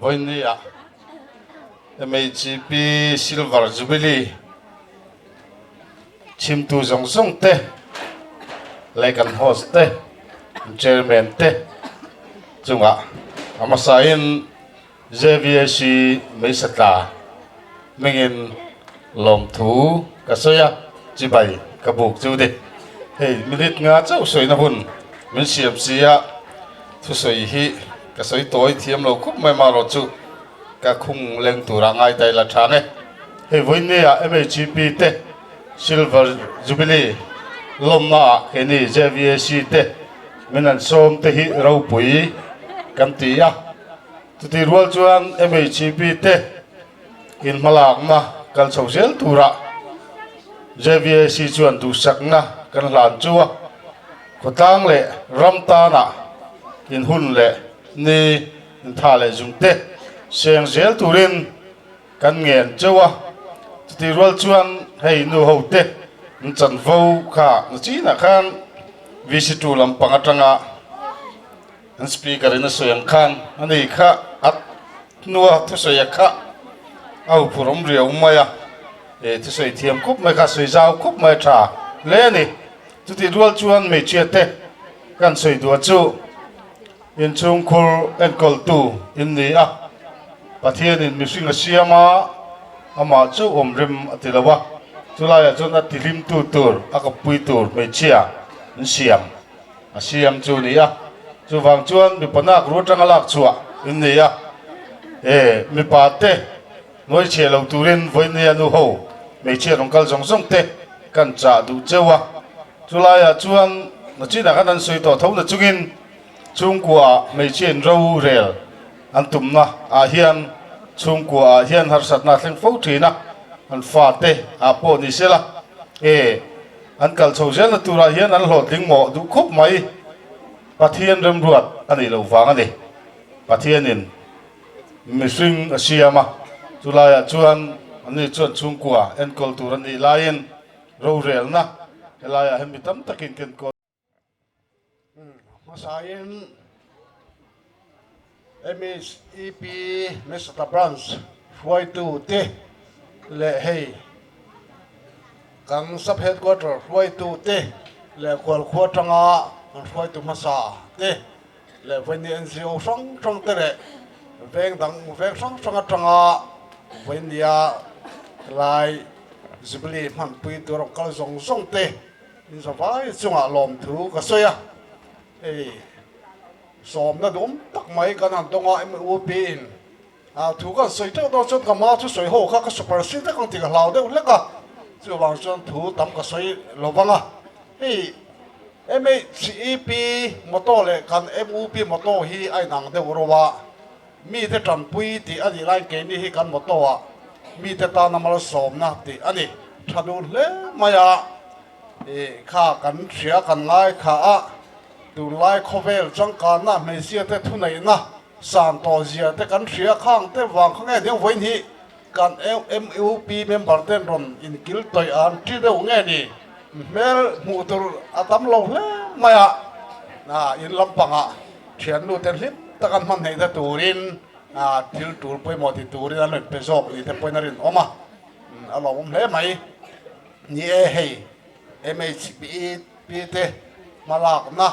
Vawinia MHP Silver Jubilee chhimtu zawng zawng te leh kan host te, chairman te chungah a hmasain JVAC Meisatla hmingin lawmthu ka sawi a, chibai ka buk chu ni. Hei minute nga chauh sawina hun min siam si a, thusawi hi ka sawi tawi thiam lo khup mai marawh chu ka khung leng tura ngai ta ila tha nge. Hei vawinia MHP te Silver Jubilee lawmna ah keini JVAC te min an sawm te hi ropui kan ti a. Chutih rual chuan MHP te inhmalakna kal chho zel turah JVAC chuan duhsakna kan hlan chu a, khawtlang leh ram tana inhun leh ni intha leh zung te seng zel turin kan ngen cheu a. Chutih rual chuan hei nu ho te an chanvo kha na chinah khan VC2 lampang atanga An speaker in a sawi ang khan a nei kha a hnua thusawi a kha a huphurh awm riau mai a, eh thusawi thiam khup mai kha sawi zau khup mai a tha hle a ni. Chutih rual chuan hmeichhia te kan sawi duah chu inchhungkhur enkawltu in ni a, Pathianin mihring a siam a, amah chu awm rem a ti lo a, chulaiah chuan a tihlimtu tur a kawppui tur hmeichhia an siam. A siam chu ni a, chuvang chuan mipa nak ru atanga lak chhuah in ni a, e mipa te ngawi chhe lo turin vawinia nu ho hmeichhia rawn kal zawng zawng te kan chah duh cheu a, chulaiah chuan nachinah khan an sawi tawh tho na chungin chhungkua ah hmeichhia in ro rel an tumna ah hian chhungkua ah hian harsatna a thleng fo thin a, an fate ah pawh ni sela e. An kal chho zelna turah hian an hlawhtling mawh duh khawp mai. Pathian remruat a nih loh vang a ni. Pathianin mihring a siam a, chulaiah chuan anni chuan chhungkua enkawl tur a nih laiin rorelna helaiah hian mi tam takin kan kawl. Hmasain MEP Mesata Branch hruaitute leh hei kan Sub Headquarter hruaitute leh khualkhua atanga kan hruaitu hmasa te leh vawiin NGO hrang hrang te leh veng dang veng hrang hrang atanga vawiin lai Jubilee hmanpui tur a rawn kal zawng zawng te In zavai chungah lawmthu ka sawi a, hei sawmna duhawm tak mai kan han tawng a, MUP in thu kan sawi teuh dawn chuan ka hma thu sawi ho kha ka super sin vek ang tih ka hlau deuh hlek a, chuvang chuan thu tam ka sawi lo vang a, hei MHEP motor leh kan MUP motor hi a inang deuh ro a, mite tanpui tih a nih laiin keini hi kan motor ah mite tana malsawmna tih a ni tha dun hle mai a, ih kha kan hria kan ngai kha a, tunlai khawvel changkanna hmeichhia te thuneihna san tawh zia te kan hria khang te vang kha nge ding vawiin hi kan MUP member ten rawn inkil tawih an ti deuh nge ni hmel hmuh tur a tam lo hle mai a, in lampangah thiannu te hlim tak an hman hneihna turin thil tul pawimawh ti turin an rawn pe zawk ni te pawhin a rinawm a, a lawmawm hle mai. Ni e, hei MHP te hmalakna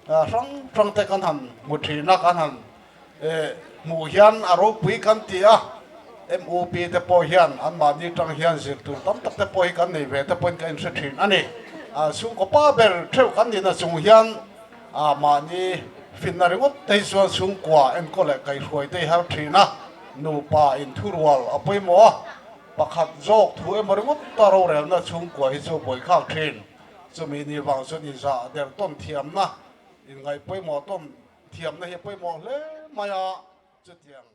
hrang hrang te kan han hmu thin a, kan han hmuh hian a ropui kan ti a, MUP te pawh hian anmahni tang hian zir tur tam tak te pawh hi kan nei ve te pawhin ka inhre thin a ni. Chhungkaw pa ber theuh kan nihna chung hian mahni finna ringawt te hi chuan chhungkua enkawl leh kaihruai te hi har thin a, nupa inthurual a pawimawh a, Pakhat zawk thu emaw ringawt ta rorelna chhungkua hi chu buaikhak thin. Chumi ni vang chuan inzah der tawn thiamna, inngaih pawimawh tawn thiamna hi a pawimawh hle mai a, chutiang.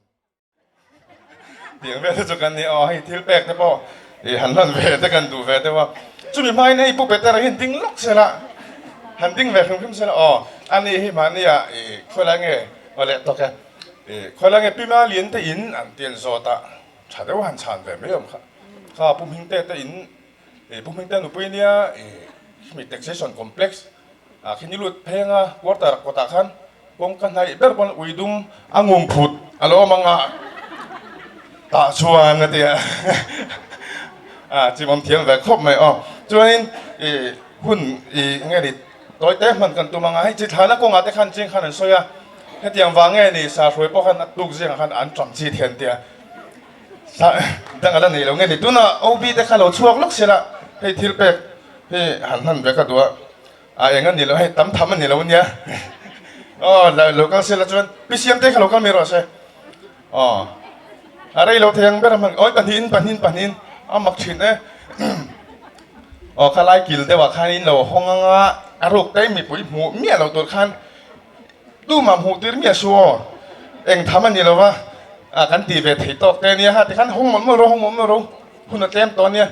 Tiang vel te chu kan ni aw, hei thil pek te pawh ih han hlan ve te kan duh ve deuh a, chumi hmain hei Pu Petera hi han ding lawk sela, han ding ve hrim hrim sela aw, ani hi mahnia ih khawilai nge aw leh tawk e, ih khawilai nge Pi Malian te in an ti an zawt a. Tha deuh han chhan ve mai awm kha. Kha Pu Hmingte te in, ih Pu Hmingte nupui nia ih khimi taxation complex ah khi ni lut pheng a quarter kawtah khan kawngka hnaih ber pawn ui dum a ngum phut. A lawm anga tah chuan a ti a, a chimawm thiam ve khawp mai aw. Chuanin i hun i nge ni tawi te hman kan tum anga hei chi thlana kawngah te khan ching khan an sawi a, hetiang vang nge ni sa hruai pawh khan a tuk zingah khan an ṭam chi thian tia sa dang a la nei lo nge ni. Tuna OB te kha lo chhuak lawk sela hei thil pek hi han hman ve ka duh a. A eng a ni lo hei tam tham a ni lo nia aw lo kal sela chuan pi siam te kha lo kal mai rawh se aw a rei lo thei ang ber a hman awi pahnihin pahnihin pahnihin a mak thin e aw kha lai kil deuh ah khan in lo hawng anga a ruk te mipui hmuh miah lo tur khan tumah hmuh tir miah su aw eng tham a ni lo va a kan tih ve thei tawk te ania ha tikhan hawng mawlh mawlh rawh hawng mawlh mawlh rawh. Hun a tlem tawh ania.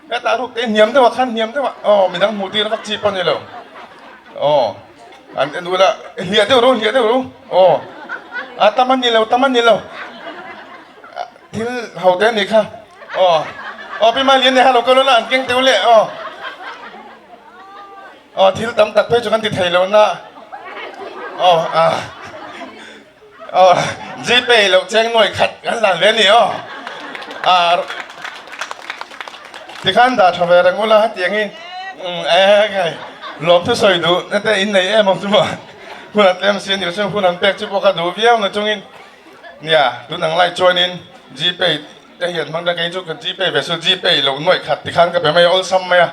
Hetah ruk te hniam deuh ah khan hniam deuh ah aw midang hmuh tir vak chi pawh a ni lo. Aw an en ula hliah deuh ro hliah deuh ro aw a tam a ni lo tam a ni lo thil ho te a nih kha aw aw pi Malian nia kha lo kal ula an keng teuh leh aw aw thil tam tak phei chu kan ti thei lo na aw a. Aw Gpay loh cheng nuai khat kan lan ve a ni aw. Ah tikhan dah tha ve reng ula hetiang hi eh kai lawmthu sawi duh na te in nei em ang chu maw hun an tlem si a ni lo chuan hun an pek chu pawh ka duh viau na chungin nia tun ang lai chuanin Gpay te hian hmang ta kei chu ka Gpay ve chu Gpay loh nuai khat tikhan ka pe mai a awlsam mai a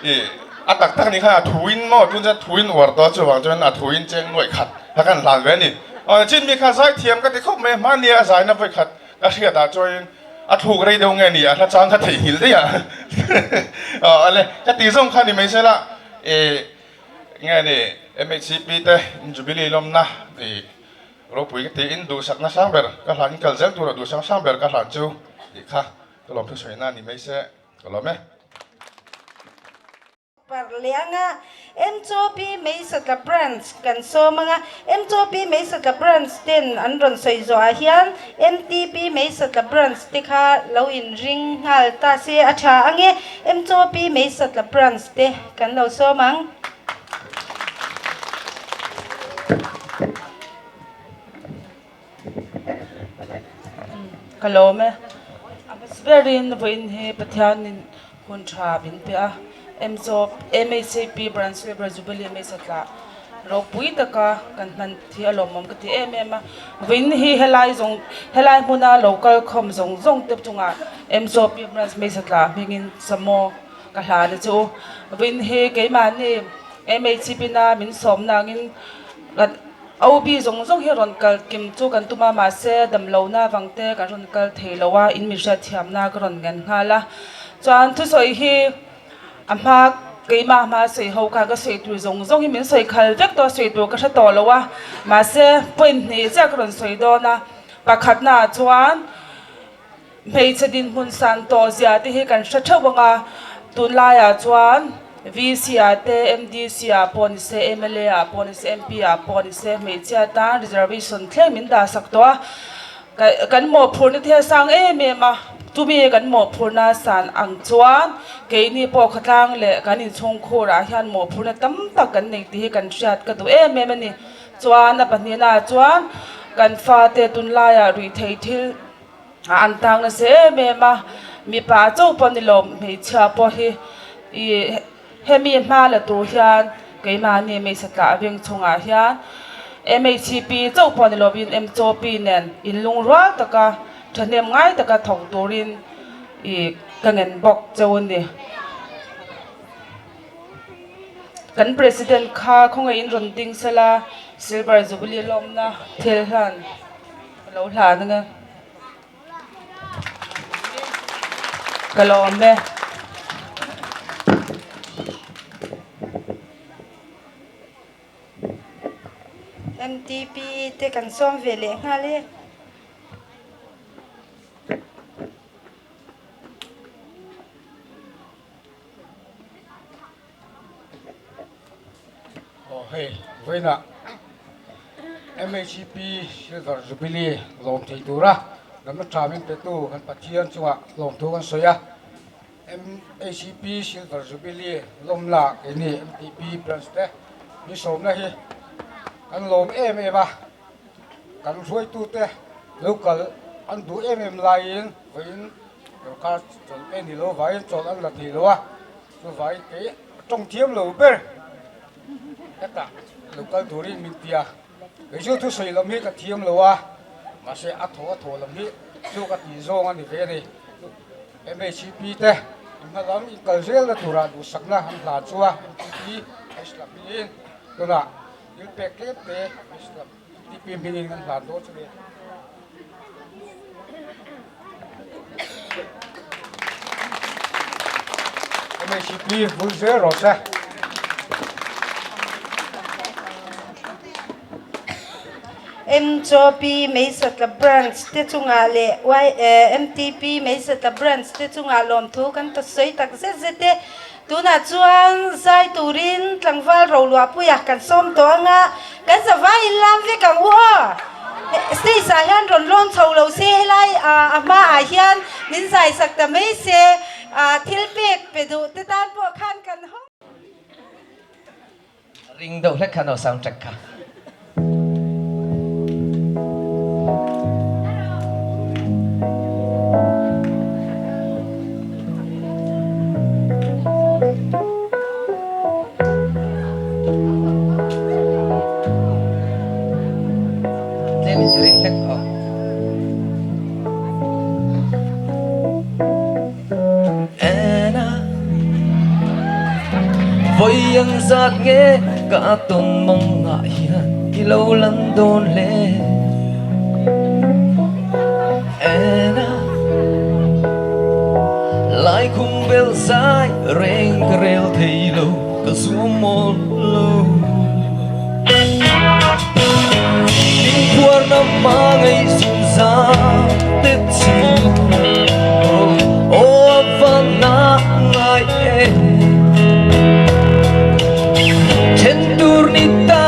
ih a tak tak ni khan a thuin maw tun chuan thuin uar tawh chuvang chuan a thuin cheng nuai khat kha kan hlan ve a ni. Aw chin mi kha zai thiam ka ti khawp mai a hmani a zaina vawi khat ka hriat ah chuan a thluk rei deuh nge ni a hla chang kha theihnghilh daih a aw ale ka tih zawng kha ni mai se la ih nge ni MHCP te Jubilee lawmna ih ropui ka tiin duhsakna sang ber ka hlan in kal zel tur a duhsakna sang ber ka hlan chu tih kha ka lawmthu sawi na ni mai se ka lawm e. Parlianga MCOP Meisatla Branch kan sawm anga MCOP Meisatla Branch ten an rawn sawi zawhah hian MTP Meisatla Branch te kha lo inring nghal ta se a tha ange MCOP Meisatla Branch te kan lo sawm ang. Ka lawm e. A hmasa berin vawiin hi Pathianin hun tha min pe a. MCOP, MHAP Branch Silver Jubilee Mesa tlah ropui taka kan hman hi a lawmawm ka ti em em a. Vawiin hi helai zawng helai hmuna lo kal khawm zawng zawng te chungah MCOP Branch Mesa tlah hmingin Samo ka hlan a che u. Vawiin hi keimahni MHAP na min sawmna angin kan OB zawng zawng hi rawn kal kim chu kan tum a, mahse damlohna avang te kan rawn kal thei lo a, in min hriatthiamna ka rawn ngen nghal a. Chuan thusawi hi a hma keimah hma sawi ho khan ka sawi tur zawng zawng hi min sawi khal vek tawh a, sawi tur ka hre tawh lo a, mahse point hnih chiah ka rawn sawi dawn a, pakhatna ah chuan Hmeichhe dinhmun san tawh zia te hi kan hre theuh ang a, tunlaiah chuan VC ah te, MDC ah pawh ni se, mla ah pawh ni se, MP ah pawh ni se hmeichhia tan reservation thleng min dah sak tawh a, kan mawhphurhna te hi a sang em em a, chumi kan mawhphurhna san ang chuan keini pawh khawtlang leh kan inchhungkhur ah hian mawhphurhna tam tak kan nei tih hi kan hriat ka duh em em a ni. Chuan a pahnihna ah chuan kan fate tunlaiah ruihtheih thil An tang nasa em em a, mipa chauh pawh ni lo hmeichhia pawh hi ih hemi hma la tur hian keimahni hmeichhe tlah veng chungah hian MHCP chauh pawh ni lovin MCOP nen inlungrual taka thahnem ngai taka thawk turin ih ka ngen bawk cheu a ni. Kan President kha khawngaihin rawn ding sela Silver Jubilee lawmna thil hlan. Ka lo hlan ang e. Ka lawm e. MTP te kan sawm ve leh nghal e. Aw hei vawiinah MHP Silver Jubilee lawm thei tura ram tha min petu kan Pathian chungah lawmthu kan sawi a, MHP Silver Jubilee lawmna keini MTP branch te min sawmna hi kan lawm em em a. Kan hruaitute lo kal an duh em em laiin vawiin sorkar chawlh e ni lo vaiin chawlh an la thei lo a, chuvangin kei tawng thiam lo ber hetah lo kal turin min ti a, kei chu thusawi lam hi ka thiam lo a, mahse a thaw a thaw lam hi chu ka tih zawng a ni ve a ni. MHP te inhma lam inkal zelna turah duhsakna an hlan chu a, MTP Islam hmingin tunah thil pek tlem te Islam MTP hmingin an hlan dawn chu ni. MHP vul zel rawh se. MCOP Meisatla Branch te chungah leh MTP Meisatla Branch te chungah lawmthu kan ta sawi tak zet zet e. Tunah chuan zai turin tlangval roluahpuia kan sawm tawh anga kan zavai in lam vek ang u aw. Stage ah hian rawn lawn chho lo se helai a hmaah hian min zai sak ta mai se thil pek pe duh te tan pawh khan kan hawng. Ring deuh hlek khan aw sound track kha. Tlem in ring hlek aw. Anna Vawi ang zat nge ka tawn mawngah hian i lo lan dawn hle Anna Lai khum bel zai reng ka rel thei lo ka zuam mawl lo Min phuarna hma ngaihzun zam te chu Aw a van na ngai e Then tur ni ta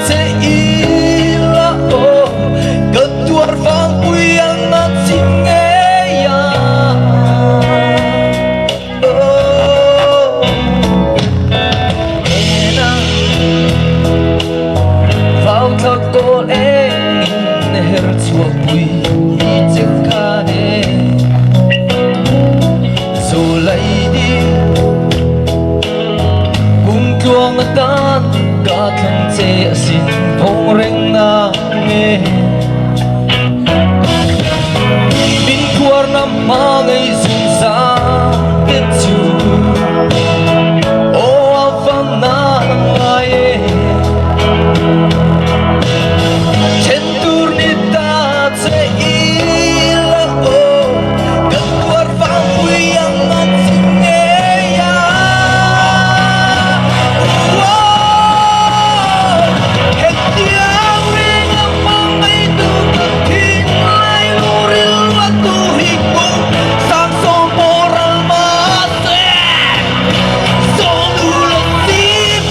che ila aw Ka tuar vang pui ang a chim ngei a Min phuarna hma ngei zungzam te chu aw a van na ngai e then tur ni ta che ila aw kan tuar vang pui ang a chim ngei a hetiang reng a hmangaih tu ka thin lai luril a tu hi ku Sang sawm pawh ral mah se Sawm u lo si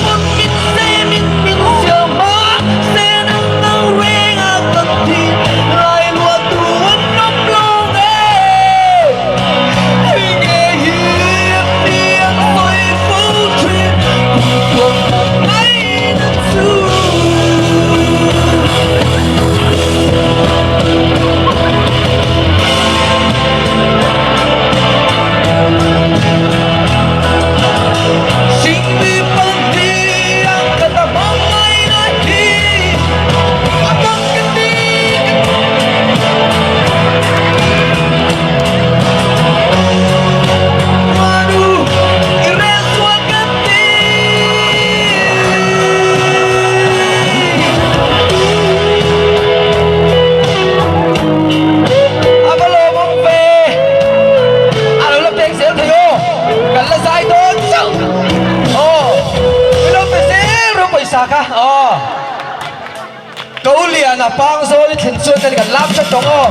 pawn min se min min siam mah se nang nang reng a ka thi lai lua tu an awm lo nge Hei nge hi a ti an sawi fo thin kum tuam mai na chu. A va lawmawm ve! A lo la pek zel thei aw! Kan la zai dawn chauh! Aw! Mi lo pe zel rawh pawisa kha! Aw! Ko Liana Pangzawl i thlen chuan kan lap tlat tawng aw!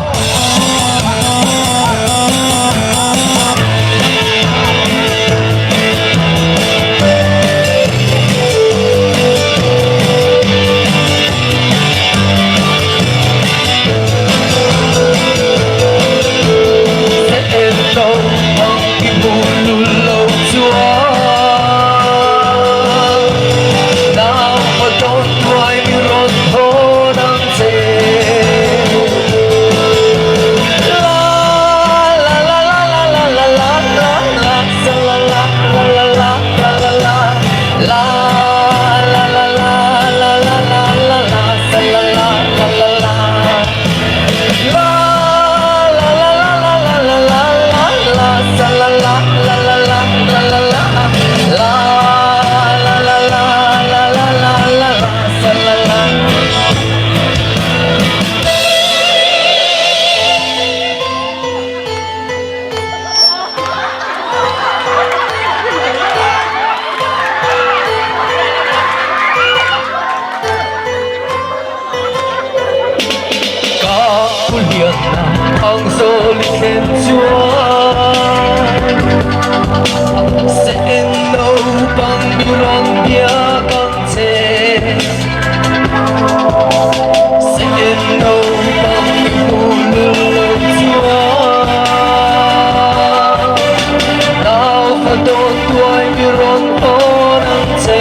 Ang zawl i thlen chuan Se en naupang mi rawn biak ang che Se en naupang mi hmuh lul lo chuan Naufa dawt tuai mi rawn hawn ang che.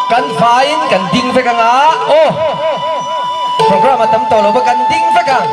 Kan vaiin kan ding vek anga aw program a tam tawh lo va kan ding vek ang.